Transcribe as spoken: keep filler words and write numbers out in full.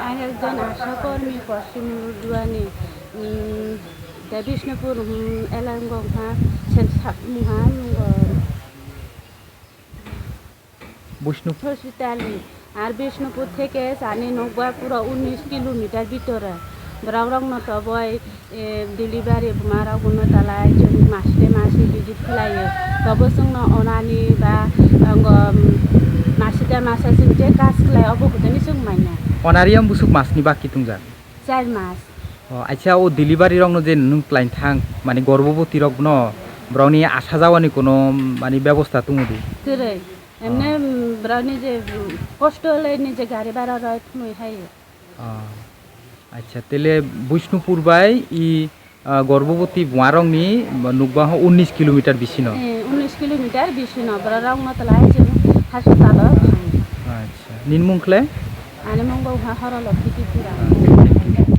Ang ekjon asha kormi, Poschim Rudwani, mm, da Bishnupur, mm, elango wngkha, sen sak mungha nungo. Bishnupur hospital ni, ar Bishnupur theke chani nokbar pura unis kilometer bitore. Borok rokno toboi, e, delivery buma rok bono talai chwng masite masi visit khlaio. Tobo chwngno onani ba, ango, mm, masite masa chwng je kas khlai obo hwtani chwng manya. Onariam busuk masni baki tungjak? Char mas. O, acha, o delivery rokno je nwng tlain thang, mani gorboboti rokno borokni asa jawani kono, mani, bebosta tongodi? Kwrwi. Emne, ah, mm, borokni je, mm, kosto le nije gari bara roi thumui hai. Ah, acha, tele Bishnupur bai i, ah, gorboboti buarokni nukba ho unis kilometer bisino? Eh, unis kilometer bisino, borok rokno talai chwng hospital o thang. Acha, nini mung khle? Ani mung bo ha Horolokhi Tripura.